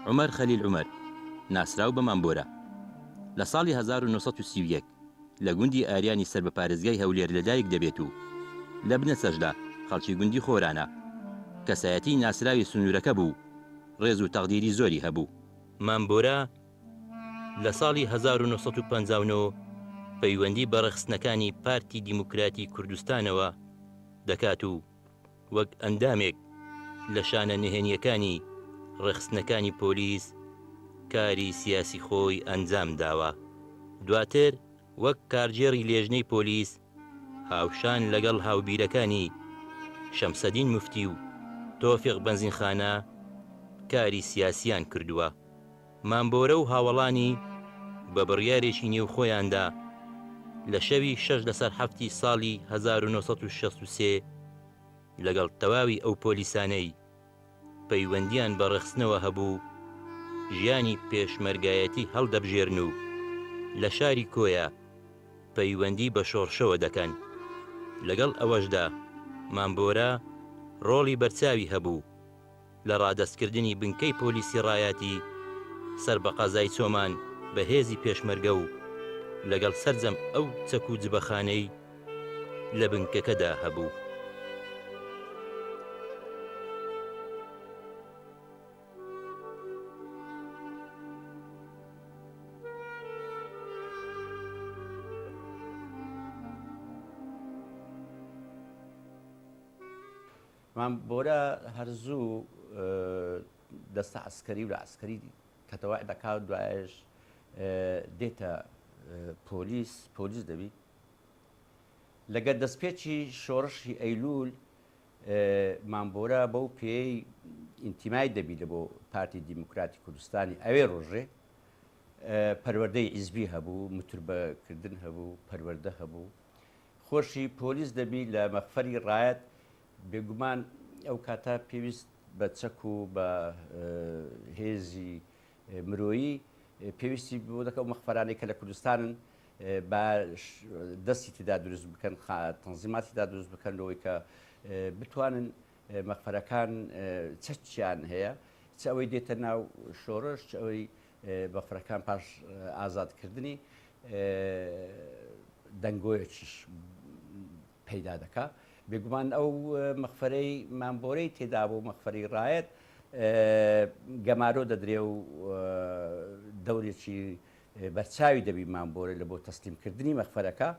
عومەر خەلیل عومەر، ناسراو بە مام بۆرە، لە ساڵی 1931 لە گوندی ئاریانی سەر بە پارێزگای هەولێر لەدایک دەبێت و لە بنەچەشدا خەڵکی گوندی خۆرانە. کەسایەتیی ناسراوی سنوورەکە بوو و ڕێز و تەقدیری زۆری هەبوو. مام بۆرە لە ساڵی 1959 پەیوەندی بە ڕێکخستنەکانی پارتی دیموکراتی کوردستانەوە دەکات و وەک ئەندامێک لە شانە نهێنییەکانی ڕێکخستنەکانی پۆلیس کاری سیاسی خۆی ئەنجام داوە. دواتر وەک کارگێڕی لێژنەی پۆلیس هاوشان لەگەڵ هاوبیرەکانی شەمسەدین موفتی و تۆفیق بەنزینخانە کاری سیاسییان کردووە. مام بۆرە و هاوەڵانی بە بڕیارێکی نێو خۆیاندا لە شەوی شەش لەسەر حەفتی ساڵی 1963 لەگەڵ تەواوی ئەو پۆلیسانەی پەیوەندیان بە ڕێکخستنەوە هەبوو ژیانی پێشمەرگایەتی هەڵدەبژێرن و لە شاری کۆیە پەیوەندی بە شۆڕشەوە دەکەن. لەگەڵ ئەوەشدا مام بۆرە ڕۆڵی بەرچاوی هەبوو لە ڕادەستکردنی بنکەی پۆلیسی ڕایاتی سەر بە قەزای چۆمان بە هێزی پێشمەرگە و لەگەڵ سەرجەم ئەو چەک و جبەخانەی لە بنکەکەدا هەبوو. مام بۆرە هەر زوو دەستە عەسکەری و لە عەسکەری تەتەوع دەکا و دوایش دێتە پۆلیس پۆلیس دەبی لەگەر دەستپێکی شۆڕشی ئەیلول مام بۆرە بەو پێی ئینتیمای دەبی لە بۆ پارتی دیموکراتی کوردستانی ئەوێ ڕۆژێ پەروەردەی عیزبی هەبوو متربەکردن هەبوو پەروەردە هەبوو خۆشی پۆلیس دەبی لە مەخفەری ڕایەت، بێگومان ئەو کاتە پێویست بە چەک و بە هێزی مرۆیی پێویستی بۆ دەکە ئەو مەخفەرانەی کە لە کوردستانن با دەستی تێدا دروست بکەن تەنزیماتی تێدا دروست بکەن لەوەی کە بتوانن مەخفەرەکان چەکیان هەیە چ ئەوەی دێتە ناو شۆڕش چ ئەوەی بەفرەکان پاش ئازادکردنی دەنگۆیەکیش پەیدا دەکا. بێگومان ئەو مەخفەرەی مامبۆرەی تێدا بوو، مەخفەری ڕایەت، گەمارۆ دەدرێ و دەورێکی بەرچاوی دەبی مامبۆرە لە بۆ تەسلیمکردنی مەخفەرەکە.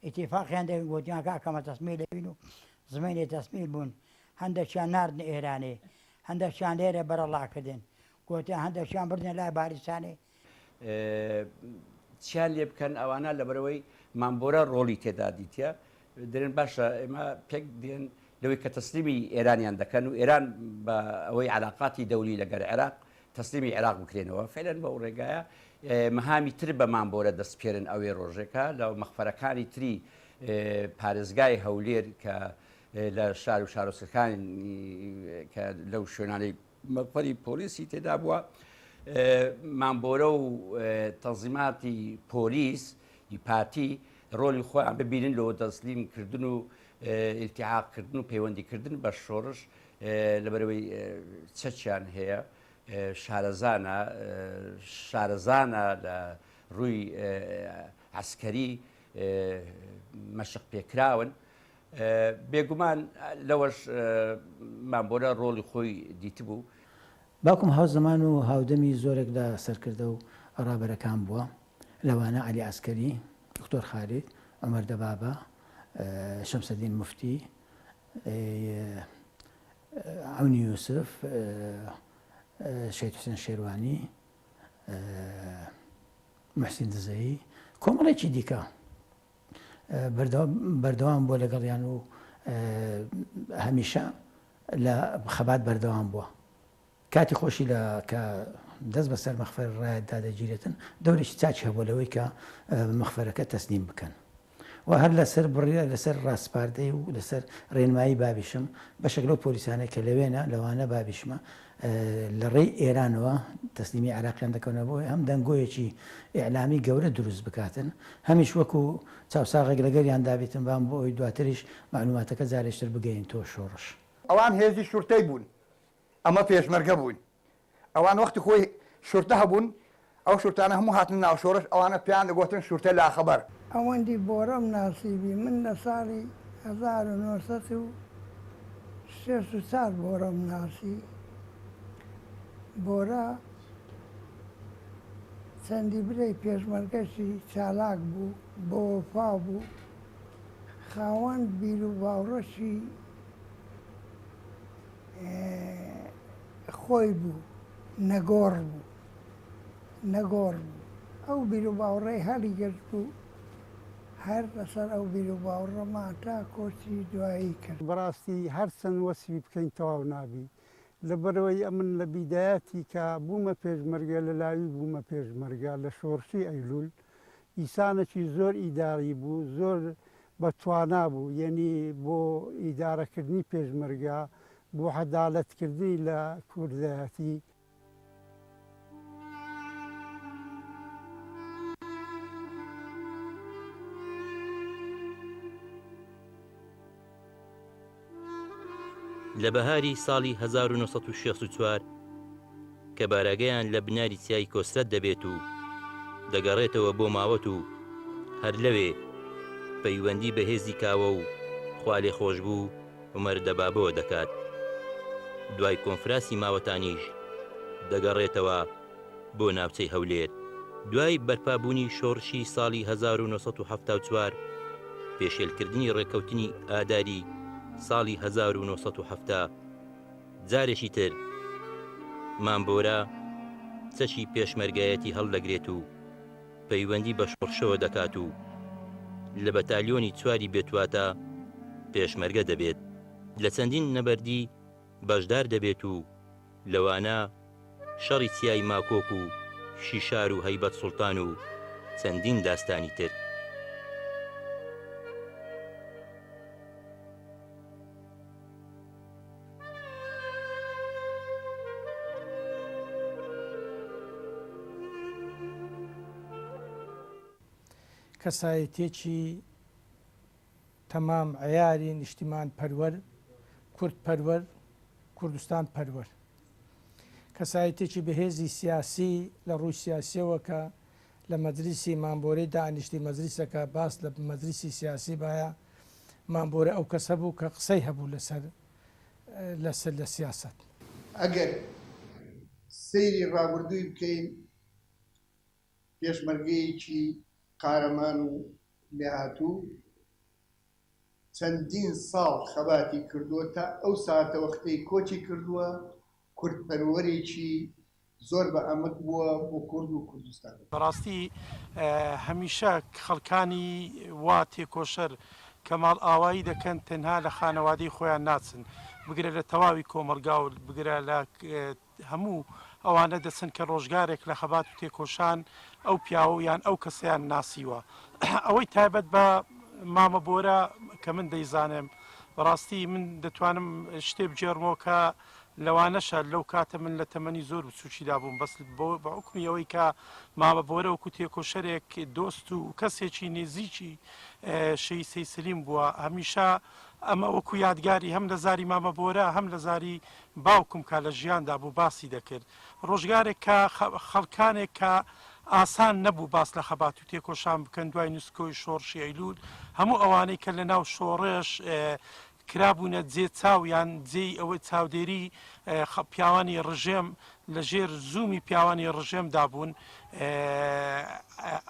ئیتیفاقیان دەوین گۆتیان کاکە مە تەسمیل دەوین و زمینێ تەسمیل بوون هەندەکیان ناردنە ئێرانێ هەندەکیان لێرە بەرەڵا کردن گۆتیان هەندەکیان بردنە لای باریسانێ. چیان لێ بکەن ئەوانە لەبەرئەوەی مامبۆرە ڕۆڵی تێدا دیتە دەرێن باشە ئێمە پێک دێن لەوەی کە تەسلیمی ئێرانیان دەکەن و ئێران بە ئەوەی علاقاتی دەولی لەگەر عێراق تەسلیمی عێراق بکرێنەوە فعلەن بەو ڕێگایە مەهامی تر بە مامبۆرە دەسپێرن ئەوێ ڕۆژێکە لە مەخفەرەکانی تری پارێزگای هەولێر کە لە شار و شارۆچکەکانی کە لەو شوێنانەی مەقەری پۆلیسی تێدا بووە، مامبۆرە و تەنزیماتی پۆلیس ی پارتی ڕۆلی خۆیان ببینن لۆ تەسلیم کردن و ئیلتیحاق کردن و پەیوەندی کردن بە شۆڕش لەبەرەوەی چەکیان هەیە شارەزانە شارەزانە لە ڕووی عسکەری مەشق پێکراون بێگومان لەوەش مام بۆرە ڕۆڵی خۆی دیتبوو. باوکم هاوزەمان و هاودەمی زۆرێک لە سەرکردە و ڕابەرەکان بووە، لەوانە عەلی عەسکەری، دکتۆر خالید، عومەر دەبابە، شەمسەدین موفتی، عەونی یوسف، شەهید حوسێن شێروانی، موحسین دزەیی، کۆمەڵێکی دیکە. بەردەوام بووە لەگەڵیان و هەمیشە لە خەبات بەردەوام بووە. کاتی خۆشی لە کە دەست بەسەر مەخفەر ڕایەتدا دەگیرێتن دەورێکی چاکی هەبووە لەوەی کە مەخفەرەکە تەسلیم بکەن و هەر لەسەر بڕیار لەسەر ڕاسپاردەی و لەسەر ڕێنمایی بابیشم بەشێک لەو پۆلیسانەی کە لەوێنە لەوانە بابیشمە لە ڕێی ئێرانەوە تەسلیمی عێراقیان دەکەنەوە بۆ هەم دەنگۆیەکی ئیعلامی گەورە دروست بکاتن هەمیش وەکو چاوساغێک لەگەریان دابیتن بام بۆ ئەوی دواتریش مەعلوماتەکە جارێکتر بگەینتۆ شۆڕش. ئەوان هێزی شورتەی بوون ئەمە پێشمەرگە بووین. ئەوان وەختی خۆی شورتە هەبوون، ئەو شورتانە هەموو هاتنە ناو شۆڕش، ئەوانە پێیان دەگۆتن شورتەی لاخەبەر. ئەوەندی بۆرەم ناسیبی من لە ساڵی 1964 بۆرەم ناسی بۆرە چەندی برەی پێشمەرگەشی چالاک بوو بەوەفا بوو خاوەن بیروباوڕەشی خۆی بوو نەگۆڕ بوو نەگۆڕ بوو ئەو بیروباوڕەی هەڵیگرت بوو هەر لەسەر ئەو بیروباوڕە ما تا کۆچی دوایی کرد. بەڕاستی هەرچەند وەسفی بکەین تەواو نابی لەبەرئەوەی ئەمن لە بیدایەتی کە بوومە پێشمەرگە لە لاوی بوومە پێشمەرگە لە شۆڕشی ئەیلول ئیسانەکی زۆر ئیداری بوو زۆر بە توانا بوو یەنی بۆ ئیدارەکردنی پێشمەرگە بۆ عەدالەت کردنی لە کوردایەتی. لە بەهاری ساڵی 1964 کە بارەگەیان لە بناری چیای کۆسرەت دەبێت و دەگەڕێتەوە بۆ ماوەت و هەر لەوێ پەیوەندی بە هێزی کاوە و خوالێخۆشبوو عومەر دەبابەوە دەکات. دوای کۆنفراسی ماوەتانیش دەگەڕێتەوە بۆ ناوچەی هەولێر. دوای بەرپابوونی شۆڕشی ساڵی 1974، پێشێلکردنی ڕێککەوتنی ئاداری ساڵی 1970، جارێکی تر مام بۆرە چەکی پێشمەرگایەتی هەڵدەگرێت و پەیوەندی بە شۆڕشەوە دەکات و لە بەتالیۆنی چواری بێتواتە پێشمەرگە دەبێت. لە چەندین نەبەردی بەشدار دەبێت و لەوانە شەڕی چیای ماکۆک و شیشار و هەیبەت سوڵتان و چەندین داستانی تر. کەسایەتیەکی تەمام عەیاری نیشتیمان پەروەر، کورد پەروەر، کوردستان پەروەر. کەسایەتیەکی بەهێزی سیاسی لە ڕووی سیاسیەوە کە لە مەجلیسی مامبۆرەی دانیشتی مەجلیسەکە باس لە مەجلیسی سیاسی بایە مامبۆرە ئەو کەسە بوو کە قسەی هەبوو لەسەر لەسەر لە سیاسەت. ئەگەر سەیری ڕابردووی بکەین پێشمەرگەیەکی قارەمان و لێهاتوو چەندین ساڵ خەباتی کردووە تا ئەو ساتەوەختەی کۆچی کردووە کوردپەروەرێکی زۆر بە ئەمەک بووە بۆ کورد و کوردستان. بەڕاستی هەمیشە خەڵکانی وا تێکۆشەر کە ماڵئاوایی دەکەن تەنها لە خانەوادەی خۆیان ناچن بگرە لە تەواوی کۆمەڵگا و بگرە لە هەموو ئەوانە دەچن کە ڕۆژگارێک لە خەبات و تێکۆشان ئەو پیاوە یان ئەو کەسەیان ناسیوە. ئەوەی تایبەت بە مامە بۆرە کە من دەیزانم بەڕاستی من دەتوانم شتێ بگێڕمەوە کە لەوانەشە لەو کاتە من لە تەمەنی زۆر بچووکیدا بووم بەس بە حوکمی ئەوەی کە مامە بۆرە وەکو تێکۆشەرێک دۆست و کەسێکی نێزیکی شەهید سەید سەلیم بووە هەمیشە ئەمە وەکو یادگاری هەم لە زاری مامە بۆرە هەم لە زاری باوکم کە لە ژیاندا بوو باسی دەکرد ڕۆژگارێک کە خەڵکانێک کە ئاسان نەبوو باس لە خەبات و تێکۆشان بکەن دوای نسکۆی شۆڕشی ئەیلول هەموو ئەوانەی کە لە ناو شۆڕش کرابوونە جێ چاو یان جێی ئەوەی چاودێری پیاوانی ڕژێم لە ژێر زوومی پیاوانی ڕژێمدا بوون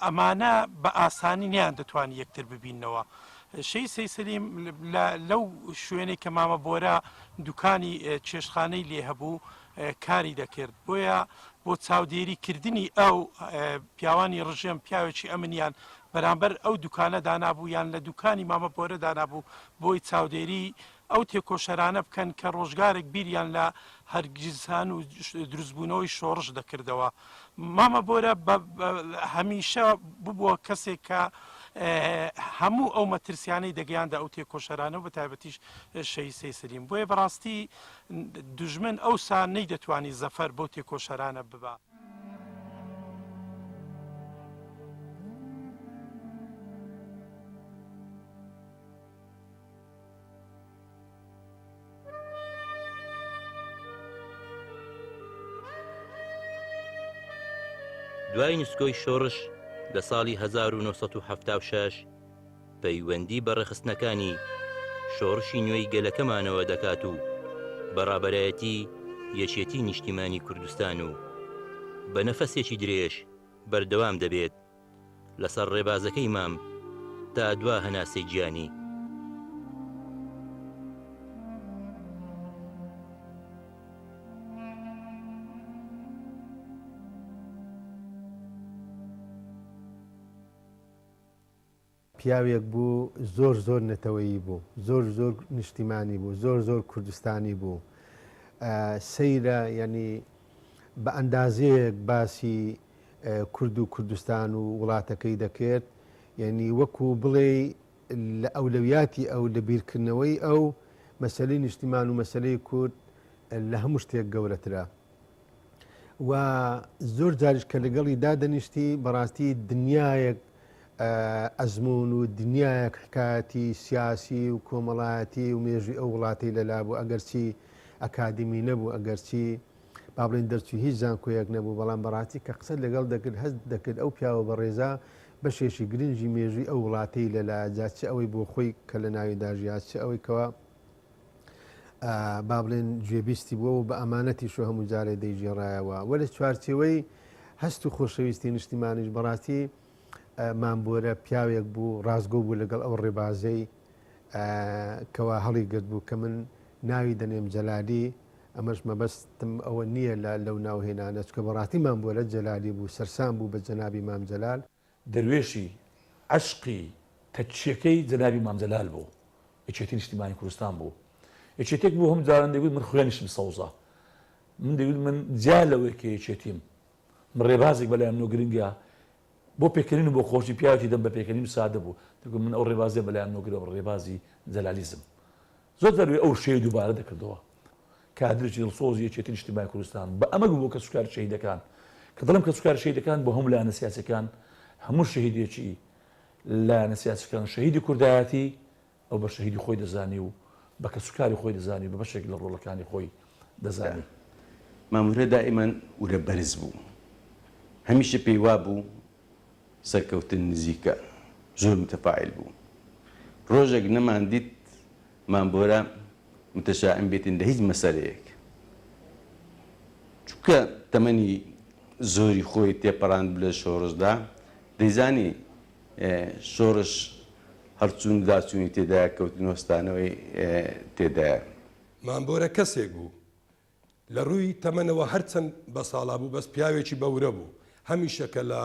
ئەمانە بە ئاسانی نیان دەتوانانی یەکتر ببینەوە. شەهید سەید سەلیم لەو شوێنەی کە مامە بۆرە دوکانی چێشتخانەی لێ هەبوو کاری دەکرد بۆیە بۆ چاودێری کردنی ئەو پیاوانی ڕژێم پیاوێکی ئەمنیان بەرامبەر ئەو دوکانە دانابوو یان لە دوکانی مامە بۆرە دانابوو بۆی چاودێری ئەو تێکۆشەرانە بکەن کە ڕۆژگارێک بیریان لە هەرگیزان و دروستبوونەوەی شۆڕش دەکردەوە. مامە بۆرە هەمیشە ببووە کەسێک کە هەموو ئەو مەترسیانەی دەگەیاندە ئەو تێکۆشەرانە و بە تایبەتیش شەهید سەید سەلیم. بۆیە بەڕاستی دوژمن ئەوسا نەیدەتوانی زەفەر بەو تێکۆشەرانە ببا. دوای نسکۆی شۆڕش لە ساڵی 1976 پەیوەندی بە ڕێکخستنەکانی شۆڕشی نوێی گەلەکەمانەوە دەکات و بە ڕابەرایەتی یەکێتی نیشتیمانی کوردستان و بە نەفەسێکی درێژ بەردەوام دەبێت لەسەر ڕێبازەکەی مام تا دوا هەناسەی گیانی. پیاوێک بوو زۆر زۆر نەتەوەیی بوو، زۆر زۆر نیشتیمانی بوو، زۆر زۆر کوردستانی بوو. سەیرە یانی بە ئەندازەیەک باسی کورد و کوردستان و وڵاتەکەی دەکرد، یانی وەکو بڵێی لە ئەولەویاتی ئەو، لە بیرکردنەوەی ئەو، مەسەلەی نیشتیمان و مەسەلەی کورد لە هەموو شتێک گەورەترە. و زۆر جاریش کە لەگەڵی دادەنیشتی بەڕاستی دنیایەک ئەزمون و دنیایەک حکایەتی سیاسی و کۆمەڵایەتی و مێژوی ئەو وڵاتەی لەلا بوو ئەگەرچی ئەکادمی نەبوو ئەگەرچی با بڵێن دەرچوی هیچ زانکۆیەک نەبوو بەڵام بەڕاستی کە قسە لەگەڵ دەکرد هەست دەکرد ئەو پیاوە بەڕێزە بەشێکی گرنگی مێژووی ئەو وڵاتەی لەلا جا چ ئەوەی بۆ خۆی کە لە ناویدا ژیا چ ئەوەی کەوا با بڵێن گوێبیستی بووە و بە ئەمانەتیش و هەموو جارێ دەیگێڕایەوە و لە چوارچێوەی هەست و خۆشەویستی نیشتیمانیش بەڕاستی مام بۆرە پیاوێک بوو ڕاستگۆ بوو لەگەڵ ئەو ڕێبازەی کەوا هەڵی گرت بوو کە من ناوی دەنێم جەلالی ئەمەش مەبەستم ئەوە نییە لە لەو ناوهێنانە چکە بەڕاستی مام بۆرە جەلالی بوو سەرسام بوو بە جەنابی مام جەلال. دەروێشی عەشقی تەکیەکەی جەنابی مام جەلال بوو، یەکێتی نیشتیمانی کوردستان بوو. یەکێتیەک بوو هەموو جاران دەیگوت من خوێنیشم سەوزە. من دەیگوت من جیا لەوەی کە یەکێتیم، من ڕێبازێک بەلای منەوە گرنگە بۆ پێکەنین و بۆ خۆشی پیاوێکی دەم بە پێکەنین و سادە بوو. دەیگوت من ئەو ڕێبازەیە بەلای منەوە گرنگە، ڕێبازی جەلالیزم. زۆر جار وی ئەو وشەیە دووبارە دەکردەوە. کادرێکی دڵسۆزی یەکێتی نیشتیمانی کوردستان بە ئەمەک بوو بۆ کەسوکاری شەهیدەکان. کە دەڵێم کەسوکاری شەهیدەکان بۆ هەموو لایەنە سیاسیەکان، هەموو شەهیدێکی لایەنە سیاسیەکان شەهیدی کوردایەتی ئەو بە شەهیدی خۆی دەزانی و بە کەسوکاری خۆی دەزانی و بە بەشێک لە ڕۆڵەکانی خۆی دەزانی. مام ورە دائیمەن ورە بەرز بوو. هەمیشە پێی وابوو سەرکەوتن نزیکە. زۆر متەفائیل بوو. ڕۆژێک نەماندیت مام بۆرە متشائم بێتین لە هیچ مەسەلەیەک. چونکە تەمەنی زۆری خۆی تێپەڕاندبوو لە شۆڕشدا، دەیزانی شۆڕش هەڵچوون و داچوونی تێدایە، کەوتن و هەستانەوەی تێدایە. مام بۆرە کەسێک بوو لە ڕووی تەمەنەوە هەرچەند بە ساڵا بوو بەس پیاوێکی بە ورە بوو. هەمیشە کە لە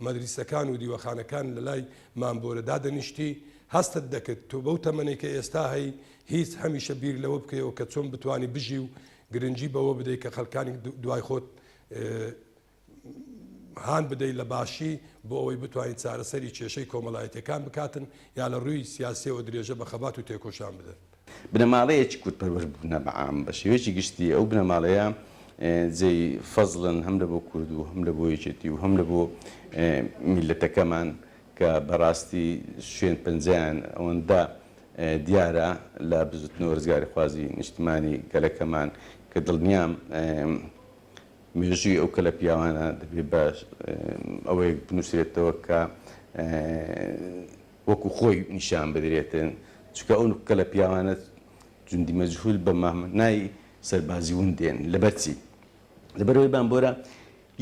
مەدریسەکان و دیوەخانەکان لە لای مام بۆرە دادەنیشتی هەستت دەکرد تۆ بەو تەمەنەی کە ئێستا هەی هیچ هەمیشە بیر لەوە بکەیەوە کە چۆن بتوانی بژی و گرنگی بەوە بدەی کە خەلکانی دوای خۆت هان بدەیت لە باشی بۆ ئەوەی بتوانین چارەسەری کێشەی کۆمەڵایەتیەکان بکاتن یا لە ڕووی سیاسیەوە درێژە بە خەبات و تێکۆشان بدەن. بنەماڵەیەکی کوردپەروەر بوونە بە عام بە شێوەیەکی گشتی ئەو بنەماڵەیە جێی فەزڵن هەم لە بۆ کورد و هەم لە بۆ یەکێتی و هەم لە بۆ میللەتەکەمان کە بەڕاستی شوێن پەنجەیان ئەوەندە دیارە لە بزوتنەوە ڕزگاریخوازی نیشتمانی گەلەکەمان کە دڵنیام مێژووی ئەو کەلە پیاوانە دەبێ بە ئەوەیەک بنووسرێتەوە کە وەکو خۆی نیشان بدرێتن، چونکە ئەو کەلە پیاوانە جوندی مەجهول بە مانای سەربازی ون دێن. لەبەر چی؟ لەبەرئەوەی بامبۆرە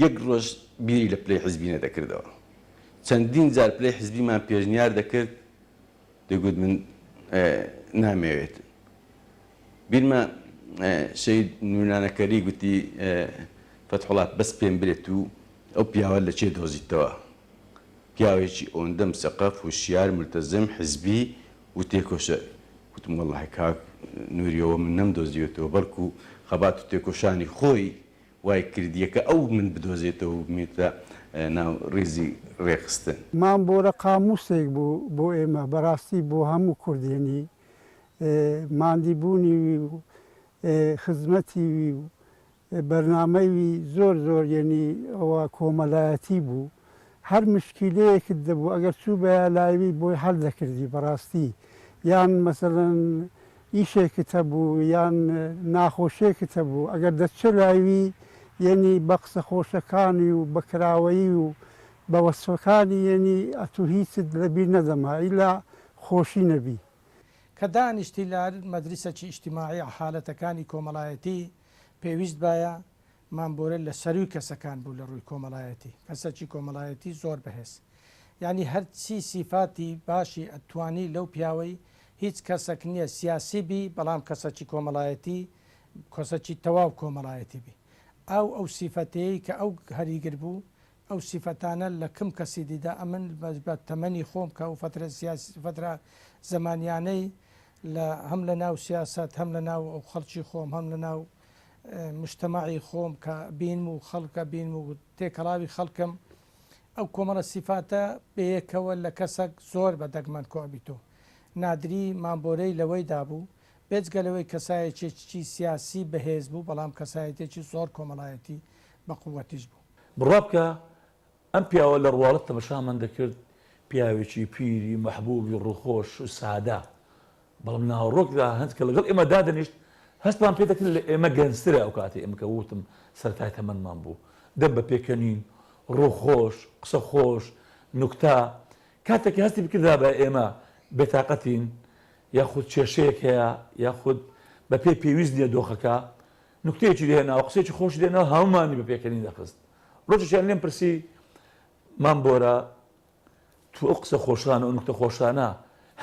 یەک ڕۆژ بیری لە پلەی حزبی نەدەکردەوە. چەندین جار پلەی حزبیمان پێشنیار دەکرد، دەیگوت من نامەوێت. بیرمە شەهید نورنانەکەری گوتی فەتحوڵا بەس پێم برێت و ئەو پیاوە لە کێ دۆزیتەوە؟ پیاوێکی ئەوەندە مسەقەف، هوشیار، مولتەزم، حزبی و تێکۆشەر. گوتم وەڵاهی کاک نوری ئەوە من نەمدۆزیوەتەوە بەڵکو خەبات و تێکۆشانی خۆی وای کردیە کە ئەو من بدۆزێتەوە و بمێتە ناو ڕیزی ڕێکخستن. مام بۆرە قاموسێک بوو بۆ ئێمە بەڕاستی بۆ هەموو کوردێنی ماندی بوونی وی و خزمەتی وی و بەرنامەی وی زۆر زۆر یەنی ئەوە کۆمەلایەتی بوو هەر مشکیلەیەکت دەبوو ئەگەر چووبایە لای وی بۆی حەل دەکردی بەڕاستی یان مەسەلەن ئیشێکت هەبوو یان ناخۆشیەکت هەبوو ئەگەر دەچچە لای وی. یەنی بە قسە خۆشەکانی و بە کراوەیی و بە وەسفەکانی یەنی ئەتوو هیچت لە بیر نەدەما ئیلا خۆشی نەبی. کە دانیشتی لە هەر مەجلیسەکی ئیجتیماعی حالەتەکانی کۆمەڵایەتی پێویست بایە مام بۆرە لە سەرووی کەسەکان بوو لە ڕووی کۆمەڵایەتی کەسەکی کۆمەڵایەتی زۆر بەهێز یانی هەرچی سیفاتی باشی ئەتوانی لەو پیاوەی هیچ کەسەک نیە سیاسی بی بەڵام کەسەکی کۆمەڵایەتی کەسەکی تەواو کۆمەڵایەتی بی ئاو ئەو سیفەتەیەی کە ئەو هەریگر بوو ئەو سیفەتانە لە کم کەسی دیدا ئەمن بە تەمەنی خۆم کە ئەو فەترە سیاسی فەترە زەمانیانەی لە هەم لە ناو سیاسەت هەم لە ناو ئەو خەڵکی خۆم هەم لە ناو مجتەمەعی خۆم کە بینم و خەڵکە بینم و تێکەڵاوی خەڵکم ئەو کۆمەڵە سیفاتە بەیەکەوە لە کەسەک زۆر بە دەگمەن کۆ ئەبیتۆ. نادری مام بۆرەی لەوەی دابوو، بێجگە لەوەی کەسایەتیەکی سیاسی بەهێز بوو، بەڵام کەسایەتیەکی زۆر کۆمەڵایەتی بە قوەتیش بوو. بڕوا بکە ئەم پیاوە لە ڕواڵەت تەمەشامان دەکرد پیاوێکی پیری مەحبوبی ڕووخۆش و سادە، بەڵام ناوەڕۆکدا هەند کە لەگەڵ ئێمە دادەنیشت هەستمان پێ دەکرد لە ئێمە گەنجترە، ئەو کاتەی ئێمە کە وتم سەرەتای تەمەنمان بوو، دەم بە پێکەنین، ڕووخۆش، قسە خۆش، نوکتە، کاتێک کە هەستی بکردابا ئێمە بێتاقەتین یاخود کێشەیەک هەیە یاخود بە پێی پێویست نییە دۆخەکە، نوکتەیەکی دەهێناوە، قسەیەکی خۆشی دەهێناوە هەموومانی بە پێکەنین دەخست. ڕۆژێکیان لێم پرسی مام بۆرە تو ئەو قسە خۆشانە ئەو نوکتە خۆشانە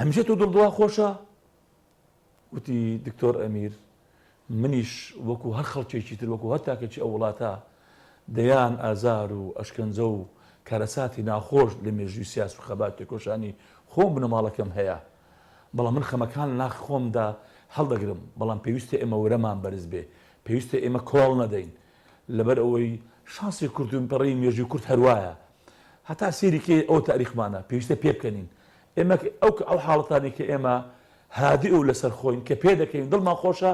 هەمیشە تۆ دڵت وا خۆشە؟ وتی دکتۆر ئەمیر منیش وەکو هەر خەڵکێکی تر وەکو هەر تاکێکی ئەو وڵاتە دەیان ئازار و ئەشکەنجە و کارەساتی ناخۆش لە مێژووی سیاس و خەبات تێکۆشانی خۆم بنەماڵەکەم هەیە بەڵام من خەمەکان لە ناخی خۆمدا هەڵدەگرم بەڵام پێویستە ئێمە ورەمان بەرز بێ پێویستە ئێمە کۆڵ نەدەین لەبەر ئەوەی شانسی کورد و پەڕی مێژووی کورد هەروایە هەتا سەیری کەی ئەوە تاریخمانە پێویستە پێبکەنین ئێمە ئەو ئەو حاڵەتانەی کە ئێمە هادئ و لەسەر خۆین کە پێدەکەین دڵمان خۆشە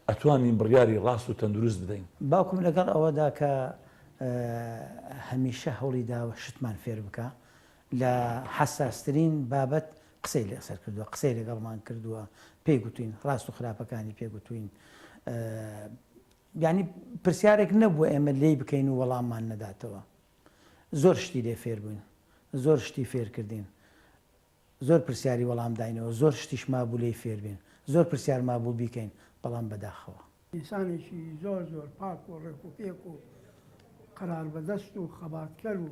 ئەتوانین بڕیاری ڕاست و تەندروست بدەین. باوکم لەگەڵ ئەوەدا کە هەمیشە هەوڵی داوە شتمان فێر بکا، لە حەساسترین بابەت قسەی لەسەر کردووە، قسەی لەگەڵمان کردووە، پێی گوتووین، ڕاست و خراپەکانی پێ گوتووین. یانی پرسیارێک نەبووە ئێمە لێی بکەین و وەڵاممان نەداتەوە. زۆر شتی لێ فێر بووین، زۆر شتی فێر کردین. زۆر پرسیاری وەڵام داینەوە، زۆر شتیش مابوو لێی فێر بین، زۆر پرسیار مابوو بیکەین، بەڵام بەداخەوە. ئینسانێکی زۆر زۆر پاک و ڕێک و پێک و قەراربەدەست و خەباتکەر و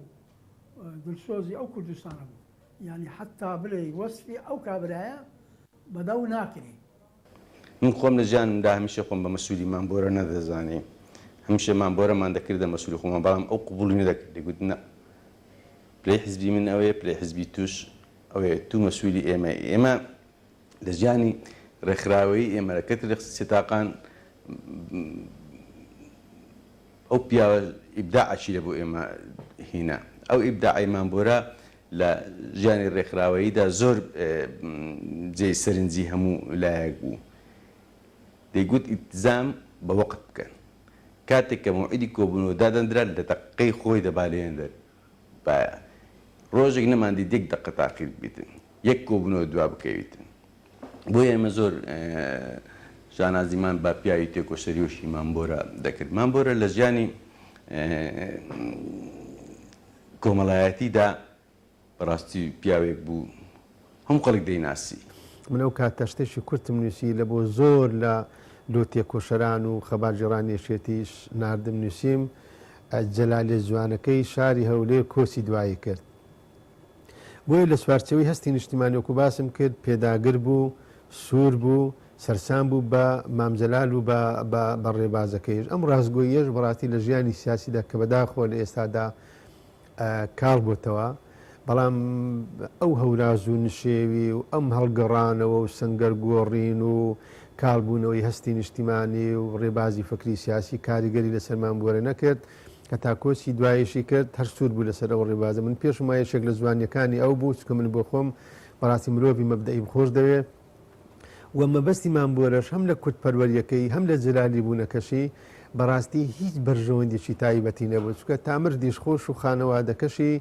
دلسۆزی ئەو کوردستانە بوو. یانی حەتتا بلێی وەسفی ئەو کابرایە بەدەو ناکرێ. من خۆم لە ژیانمدا هەمیشە خۆم بە مەسولی مام بۆرە نەدەزانی، هەمیشە مام بۆرەمان دەکردە مەسولی خۆمان، بەڵام ئەو قبوڵی نەدەکرد، دەیگوت نا پلەی حزبی من ئەوەیە، پلەی حزبی توش ئەوەیە، تو مەسولی ئێمەی. ئێمە لە ژیانی ڕێکخراوەیی ئێمە لە کەرتی ڕێکخستنی سێتاقان ئەو پیاوە ئیبداعەکی لە بۆ ئێمە هینا. ئەو ئیبداعەی مام بۆرە لە ژیانی ڕێکخراوەییدا زۆر جێی سەرنجی هەموو لایەک بوو. دەیگوت ئیلتزام بە وەقت بکەن. کاتێک کە مەوعیدی کۆبوونەوە دادەندرا لە دەقەی خۆی دەبا لێیان دەربایە. ڕۆژێک نەماندیت یەک دەقە تاخیر ببیتن، یەک کۆبوونەوە دوا بکەویتن. بۆیە ئێمە زۆر شانازیمان بە پیاوی تێکۆشەری وەکی مام بۆرە دەکرد. مام بۆرە لە ژیانی کۆمەڵایەتیدا بەڕاستی پیاوێک بوو هەموو خەڵک دەیناسی. من ئەو کاتە شتێکی کورتم نووسی لە بۆ زۆر لە لۆ تێکۆشەران و خەباتگێڕانی یەکێتیش ناردم نووسیم جەلالیە جوانەکەی شاری هەولێر کۆچی دوایی کرد. بۆیە لە چوارچێوەی هەستی نیشتیمانی وەکو باسم کرد پێداگر بوو، سوور بوو، سەرسام بوو بە مام جەلال و بە بە بە ڕێبازەکەیش. ئەم ڕاستگۆییەش بەڕاستی لە ژیانی سیاسیدا کە بەداخەوە لە ئێستادا کاڵ بۆتەوە، بەڵام ئەو هەوراز و نشێوی و ئەم هەڵگەڕانەوە و سەنگەر گۆڕین و کاڵ بوونەوەی هەستی نیشتیمانی و ڕێبازی فکری سیاسی کاریگەری لەسەر مام بۆرە نەکرد. هەتا کۆچی دواییشی کرد هەر سوور بوو لەسەر ئەو ڕێبازە. من پێشم وایە یەکێک لە جوانییەکانی ئەو بوو، چونکە من بۆ خۆم بەڕاستی مرۆڤی مەبدەئیم خۆش دەوێ و مەبەستی مام بۆرەش هەم لە کوردپەروەرییەکەی هەم لە جەلالی بوونەکەشی بەڕاستی هیچ بەرژەوەندیەکی تایبەتی نەبوو، چونکە تا مردیش خۆش و خانەوادەکەشی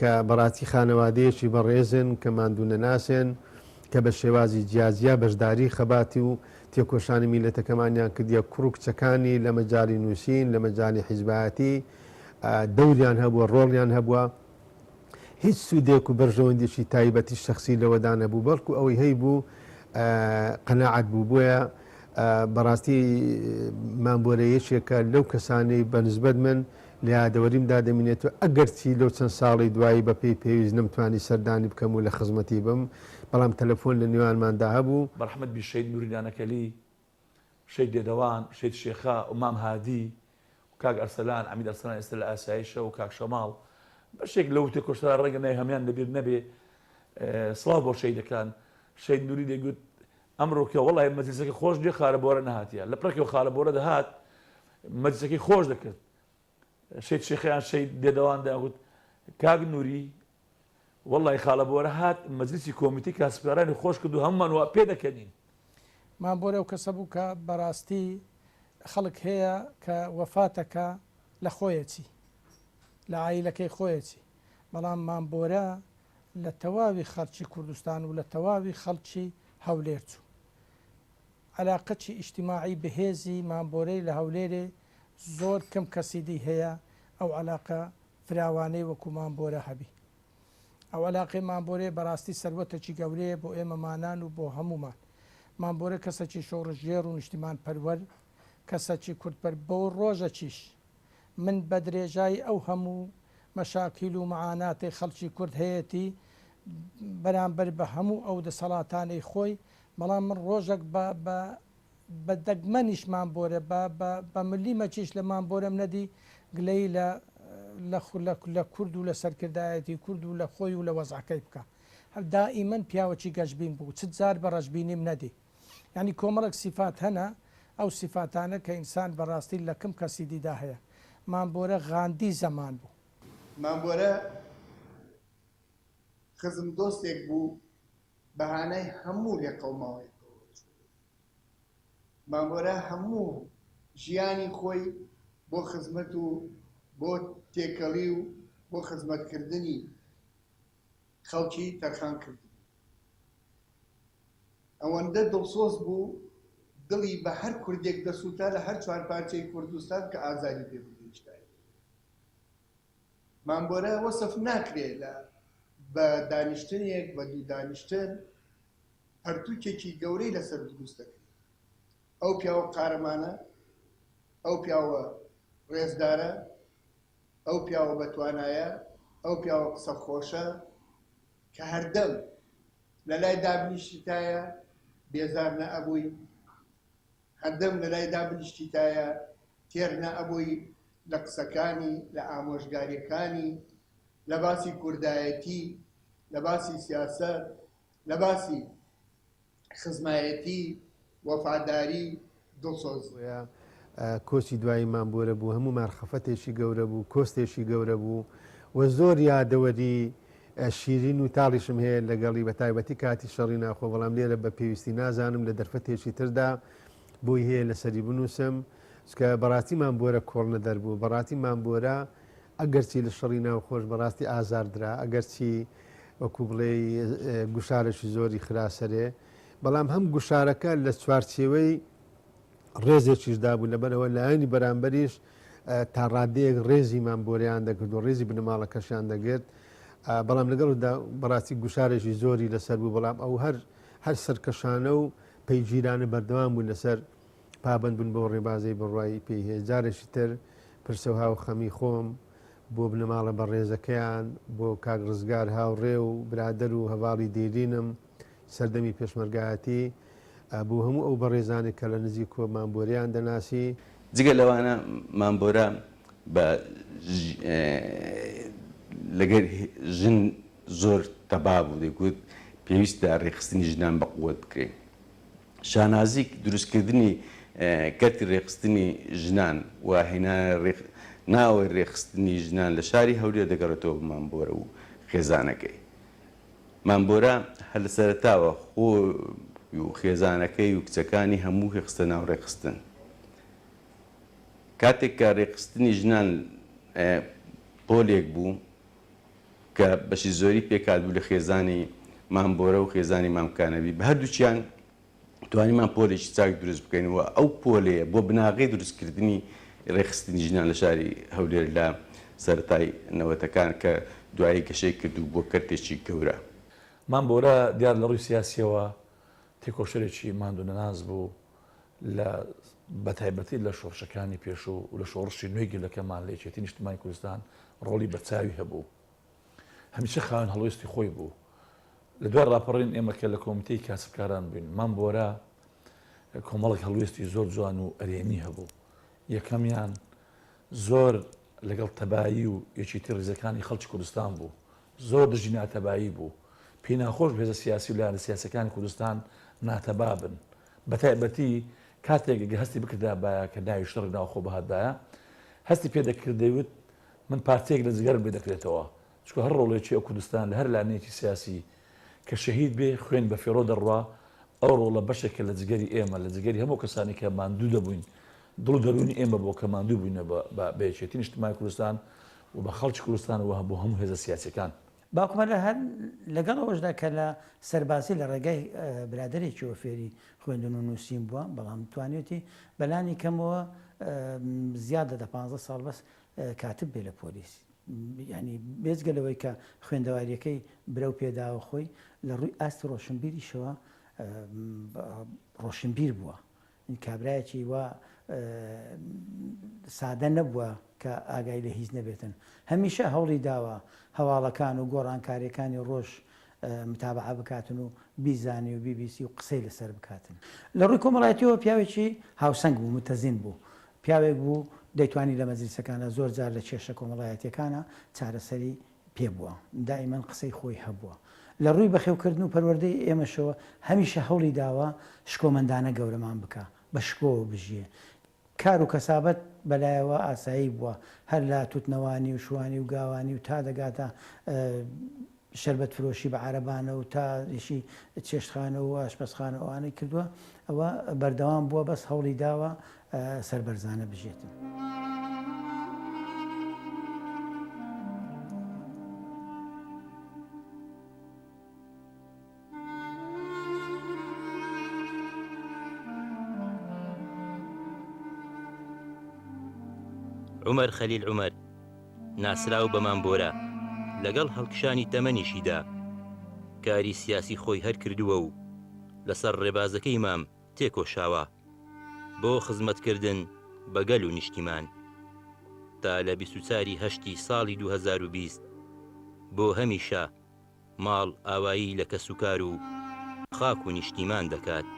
کە بەڕاستی خانەوادەیەکی بەڕێزن کە ماندوونەناسن کە بە شێوازی جیاجیا بەشداری خەباتی و. تێکۆشانی میللەتەکەمانیان کردیە، کوڕ و کچەکانی لە مەجالی نووسین، لە مەجالی حیزبایەتی دەوریان هەبووە، ڕۆڵیان هەبووە. هیچ سوودێک و بەرژەوەندیی تایبەتی شەخسی لەوەدا نەبوو، بەڵکو ئەوەی هەیبوو قەناعەت بوو. بۆیە بەڕاستی مام بۆرە یەکێکە لەو کەسانەی بە نسبەت من لە یادەوەریمدا دەمینێتەوە، ئەگەرچی لەو چەند ساڵەی دوایی بە پێی پێویست نەمتوانی سەردانی بکەم و لە خزمەتی بم، بەڵام تەلەفۆن لە نێوانماندا هەبوو. بەڕەحمەت بی شەهید نوری نانەکەلی، شەهید دێدەوان، شەهید شێخە و مام هادی و کاک ئەرسەلان، عەمید ئەرسەلان ئێستا لە ئاسایشە و کاک شەماڵ، بەشێک لەو تێکۆشەران ڕەنگە ناوی هەموویان لەبیر نەبێ، سڵاو بۆ شەهیدەکان. شەهید نوری دەیگوت ئەمڕۆ کە وەڵای مەجلیسەکە خۆش نیە خالە بۆرە نەهاتیە، لە پڕێکەوە خالە بۆرە دەهات مەجلیسەکەی خۆش دەکرد. شەهید شێخەیان شەهید دێدەوان دەیانگوت کاک نوری وەڵای خاڵە بۆرە هات مەجلیسی کۆمیتەی کاسبکارانی خۆش کرد و هەموومان وا پێدەکەنین. مام بۆرە ئەو کەسە بوو کە بەراستی خەڵک هەیە کە وەفاتەکا لە خۆیەچی لە عایلەکەی خۆیەچی بەڵام مام بۆرە لە تەواوی خەڵکی کوردستان و لە تەواوی خەڵکی هەولێر چوو عەلاقەکی ئیجتیماعی بەهێزی مام بۆرەی لە هەولێرێ زۆر کەم کەسی دی هەیە ئەو عەلاقە فراوانەی وەکو مام بۆرە هەبی. ئەو عەلاقەی مام بۆرەیە بەراستی سەروەتەکی گەورەیە بۆ ئێمە مانان و بۆ هەموومان. مام بۆرە کەسەکی شۆڕشگێڕ و نیشتیمان پەروەر، کەسەکی کوردپەر بۆ ڕۆژەکیش من بە درێژایی ئەو هەموو مەشاکیل و معاناتەی خەڵکی کورد هەیەتی بەرامبەر بە هەموو ئەو دەسەڵاتانەی خۆی بەڵام من ڕۆژەک بە بە بە دەگمەنیش مام بۆرە بە بە بە ملیمەکیش لە مام بۆرەم نەدی گلەیی لە لە لە لە کورد و لە سەرکردایەتی کورد و لە خۆی و لە وەزعەکەی بکا هەر دائیمەن پیاوەکی گەشبین بوو چ جار بە ڕەشبینیم نەدی یانی کۆمەڵێک سیفات هەنە ئەو سیفاتانە کە ئینسان بە ڕاستی لە کم کەسی دیدا هەیە مام بۆرە غاندی زەمان بوو. مام بۆرە خزم دۆستێک بوو بە هانای هەموو لێقەوماوێکەوە چوو. مامۆرا هەموو ژیانی خۆی بۆ خزمەت و بۆ تێکەڵی و بۆ خزمەتکردنی خەڵکی تەرخان کردبوو. ئەوەندە دڵسۆز بوو دڵی بە هەر کوردێک دەسووتا لە هەر چوارپارچەی کوردستان کە ئازاری پێ بگەیشتایە. مام بۆرە وەسف ناکرێ لە بە دانیشتنێک بە دوو دانیشتن پەرتوکێکی گەورەی لەسەر دروست دەکرێت. ئەو پیاوە قارەمانە، ئەو پیاوە ڕێزدارە، ئەو پیاوە بەتوانایە، ئەو پیاوە قسە خۆشە کە هەردەم لە لای دابنیشتیتایە بێزار نەئەبووی، هەردەم لە لای دابنیشتیتایە تێر نەئەبووی لە قسەکانی، لە ئامۆژگاریەکانی، لە باسی کوردایەتی، لە باسی سیاسەت، لە باسی خزمایەتی، وەفاداری، دڵسۆزی. بۆیە کۆچی دوایی مام بۆرە بوو هەموومان خەفەتێکی گەورە بوو، کۆستێکی گەورە بوو و زۆر یادەوەری شیرین و تاڵیشم هەیە لەگەڵی بە تایبەتی کاتی شەڕی ناخۆ، بەڵام لێرە بە پێویستی نازانم لە دەرفەتێکی تردا بۆی هەیە لەسەری بنووسم، چونکە بەڕاستی مام بۆرە کۆڵنەدەر بوو، بەڕاستی مام بۆرە ئەگەرچی لە شەڕی ناوخۆش بەڕاستی ئازار درا، ئەگەرچی وەکو بڵێی گوشارێکی زۆری خرا سەرێ، بەڵام هەم گوشارەکە لە چوارچێوەی ڕێزێکیشدا بوو، لەبەرئەوە لایەنی بەرامبەریش تا ڕادەیەک ڕێزی مام بۆرەیان دەکرد و ڕێزی بنەماڵەکەشیان دەگرت، بەڵام لەگەڵدا بەڕاستی گوشارێکی زۆری لەسەر بوو، بەڵام ئەو هەر هەر سەرکەشانە و پەیگیرانە بەردەوام بوو لەسەر پابەند بوون بەو ڕێبازەی بڕوای پێی هەیە. جارێکی تر پرسە و هاوخەمی خۆم بۆ بنەماڵە بەڕێزەکەیان، بۆ کاک ڕزگار هاوڕێ و برادەر و هەڤاڵی دێرینم سەردەمی پێشمەرگایەتی، بۆ هەموو ئەو بەڕێزانەی کە لە نزیکەوە مام بۆرەیان دەناسی. جگە لەوانە مام بۆرە بە لەگەر ژن زۆر تەبا بوو، دەیگوت پێویستە ڕێکخستنی ژنان بە قوت بکرێ. شانازی دروستکردنی کەرتی رێکخستنی ژنان و هێنانە ناوەوەی رێکخستنی ژنان لە شاری هەولێر دەگەڕێتەوە بۆ مام بۆرە و خێزانەکەی. مام بۆرە هەر لە سەرەتاوە خۆی و خێزانەکەی و کچەکانی هەمووی خستە ناو رێکخستن. کاتێک کە رێکخستنی ژنان پۆلێک بوو کە بەشی زۆری پێکهاتبوو لە خێزانی مام بۆرە و خێزانی مام کانەبی، بە هەردووکیان. توانیمان پۆلێکی چاک دروست بکەین و ئەو پۆلەیە بۆ بناغەی دروستکردنی ڕێکخستنی ژنان لە شاری هەولێر لە سەرەتای نەوەتەکان کە دوایی گەشەی کرد و بووە کەرتێکی گەورە. مام بۆرە دیار لە ڕووی سیاسییەوە تێکۆشەرێکی ماندوونەناس بوو لە بەتایبەتی لە شۆڕشەکانی پێشوو و لە شۆڕشی نوێی گەلەکەمان لە یەکێتی نیشتمانی کوردستان ڕۆڵی بەرچاوی هەبوو. هەمیشە خاوەن هەڵوێستی خۆی بوو. لە دوای ڕاپەڕین ئێمە کە لە کۆمیتەی کاسبکاران بووین، مام بۆرە کۆمەڵێک هەڵوێستی زۆر جوان و ئەرێنی هەبوو. یەکەمیان زۆر لەگەڵ تەبایی و یەکێتی ڕیزەکانی خەڵکی کوردستان بوو. زۆر دژی ناتەبایی بوو. پێی ناخۆش بوو هێزە سیاسی و لایەنە سیاسیەکانی کوردستان ناتەبا بن. بەتایبەتی کاتێک گەر هەستی بکردابایە کە ناوی شەڕی ناوخۆ بهاتبایە، هەستی پێ دەکرد دەیوت من پارچەیەک لە جگەرم لێ دەکرێتەوە، چونکە هەر ڕۆڵەیەکی ئەو کوردستان لە هەر لانەیەکی سیاسی کە شەهید بێ خوێن بە فێڕۆ دەڕوا، ئەو ڕۆڵە بەشێکە لە جگەری ئێمە، لە جگەری هەموو کەسانی کە ماندوو دەبووین، دڵ و دەروونی ئێمە بووە کە ماندوو بووینە بە یەکێتی نیشتمانی کوردستان و بە خەڵکی کوردستان و بۆ هەموو هێزە سیاسیەکان. باوکم هەر هەر لەگەڵ ئەوەشدا کە لە سەربازی لە ڕێگای برادەرێکیەوە فێری خوێندن و نووسین بووە، بەڵام توانیویەتی بەلانی کەمەوە زیاد لە دە پانزە ساڵ بەس کاتب بێ لە پۆلیس. یانی بێجگە لەوەی کە خوێندەوارییەکەی برەو پێداوە خۆی لە ڕووی ئاستی ڕۆشنبیریشەوە ڕۆشنبیر بووە. کابرایەکی وا سادە نەبووە کە ئاگای لە هیچ نەبێتن. هەمیشە هەوڵی داوە هەواڵەکان و گۆڕانکارییەکانی ڕۆژ متابەعە بکاتن و بیزانی و بیبیسی و قسەی لەسەر بکاتن. لە ڕووی کۆمەڵایەتییەوە پیاوێکی هاوسەنگ بوو، متەزین بوو. پیاوێک بوو دەیتوانی لە مەجلیسەکانا زۆر جار لە کێشە کۆمەڵایەتییەکانا چارەسەری پێ بووە. دائیمەن قسەی خۆی هەبووە. لە ڕووی بەخێوکردن و پەروەردەی ئێمەشەوە هەمیشە هەوڵی داوە شکۆمەندانە گەورەمان بکا، بە شکۆوە بژیێ. کار و کەسابەت بەلایەوە ئاسایی بووە، هەر لە توتنەوانی و شوانی و گاوانی و تا دەگاتە شەربەت فرۆشی بە عەرەبانە و تا ئیشی چێشتخانە و ئاشپەزخانە و ئەوانەی کردووە، ئەوە بەردەوام بووە، بەس هەوڵی داوە سەربەرزانە بژێتن. عومەر خەلیل عومەر ناسراو بە مام بۆرە لەگەڵ هەڵکشانی تەمەنیشیدا کاری سیاسی خۆی هەر کردووە و لەسەر ڕێبازەکەی مام تێکۆشاوە بۆ خزمەتکردن بە گەل و نیشتیمان تا لە 24 ی هەشتی ساڵی 2020 بۆ هەمیشە ماڵ ئاوایی لە کەسوکار و خاک و نیشتیمان دەکات.